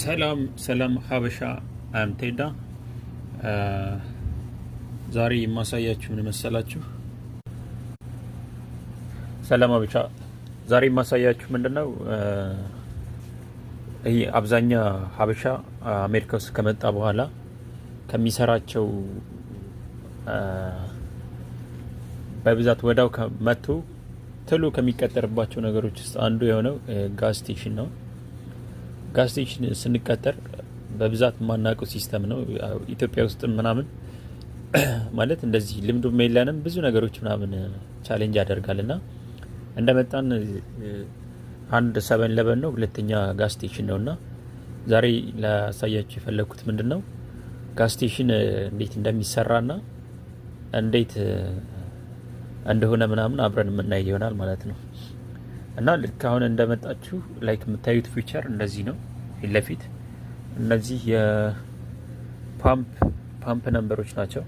ሰላም ሰላም ሀበሻ፣ I'm ቴዳ። ዛሬ የማሳያችሁ ምን መሰላችሁ? ሰላም ሀበሻ፣ ዛሬ የማሳያችሁ ምንድን ነው? ይህ አብዛኛ ሀበሻ አሜሪካ ውስጥ ከመጣ በኋላ ከሚሰራቸው፣ በብዛት ወዲያው መጥቶ ቶሎ ከሚቀጠርባቸው ነገሮች ውስጥ አንዱ የሆነው gas station ነው። Gas station ስንቀጠር በብዛት የማናውቀው system ነው። ኢትዮጵያ ውስጥ ምናምን ማለት እንደዚህ ልምዱም የለንም፣ ብዙ ነገሮች ምናምን challenge ያደርጋል። እና እንደመጣን አንድ 7-Eleven ነው፣ ሁለተኛ gas station ነው። እና ዛሬ ላሳያችሁ የፈለግኩት ምንድን ነው፣ gas station እንዴት እንደሚሰራና እንዴት እንደሆነ ምናምን አብረን የምናይ ይሆናል ማለት ነው። እና ልክ አሁን እንደመጣችሁ like የምታዩት feature እንደዚህ ነው። ፊት ለፊት እነዚህ የ pump number ኦች ናቸው።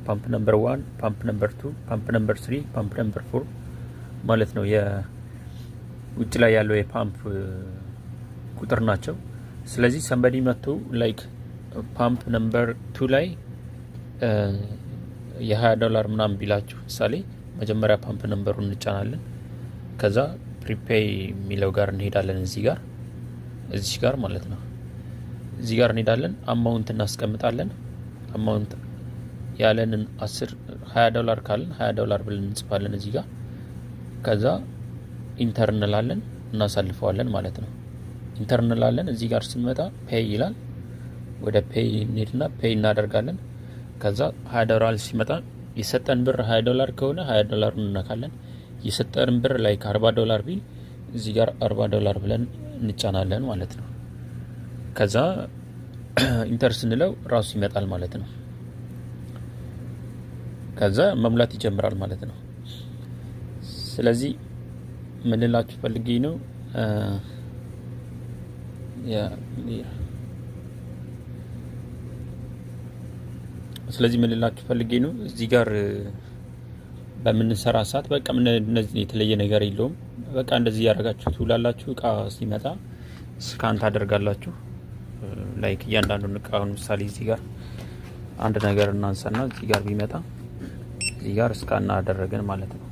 Pump number 1፣ pump number 2፣ pump number 3፣ pump number 4 ማለት ነው። የውጭ ላይ ያለው የፓምፕ ቁጥር ናቸው። ስለዚህ somebody መጥቶ like pump number 2 ላይ የ20 ዶላር ምናምን ቢላችሁ፣ ምሳሌ መጀመሪያ pump number ኡን እንጫናለን። ከዛ prepay የሚለው ጋር እንሄዳለን። እዚህ ጋር ማለት ነው። እዚህ ጋር እንሄዳለን። Amount እናስቀምጣለን። Amount ያለንን 10 20 ዶላር ካለን 20 ዶላር ብለን እንጽፋለን እዚህ ጋር። ከዛ enter እንላለን፣ እናሳልፈዋለን ማለት ነው። Enter እንላለን። እዚህ ጋር ስንመጣ pay ይላል። ወደ pay እንሄድና pay እናደርጋለን። ከዛ 20 ዶላር ሲመጣ፣ የሰጠን ብር 20 ዶላር ከሆነ 20 ዶላር እንነካለን። የሰጠን ብር like 40 ዶላር ቢል እዚህ ጋር 40 ዶላር ብለን እንጫናለን ማለት ነው። ከዛ enter ስንለው ራሱ ይመጣል ማለት ነው። ከዛ መሙላት ይጀምራል ማለት ነው። ስለዚህ ምን ልላችሁ ፈልጌ ነው፣ ስለዚህ ምን ልላችሁ ፈልጌ ነው፣ እዚህ ጋር በምንሰራ ሰዓት በቃ እነዚህ የተለየ ነገር የለውም። በቃ እንደዚህ እያደረጋችሁ ትውላላችሁ። እቃ ሲመጣ scan ታደርጋላችሁ። Like እያንዳንዱን እቃ፣ አሁን ምሳሌ እዚህ ጋር አንድ ነገር እናንሳና እዚህ ጋር ቢመጣ እዚህ ጋር scan አደረግን ማለት ነው።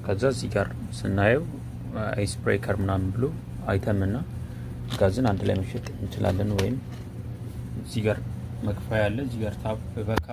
ከዛ እዚህ ጋር ስናየው ice breaker ምናምን ብሎ item እና ጋዝን አንድ ላይ መሸጥ እንችላለን። ወይም እዚህ ጋር መክፈያ አለ። እዚህ ጋር tap በካርድ።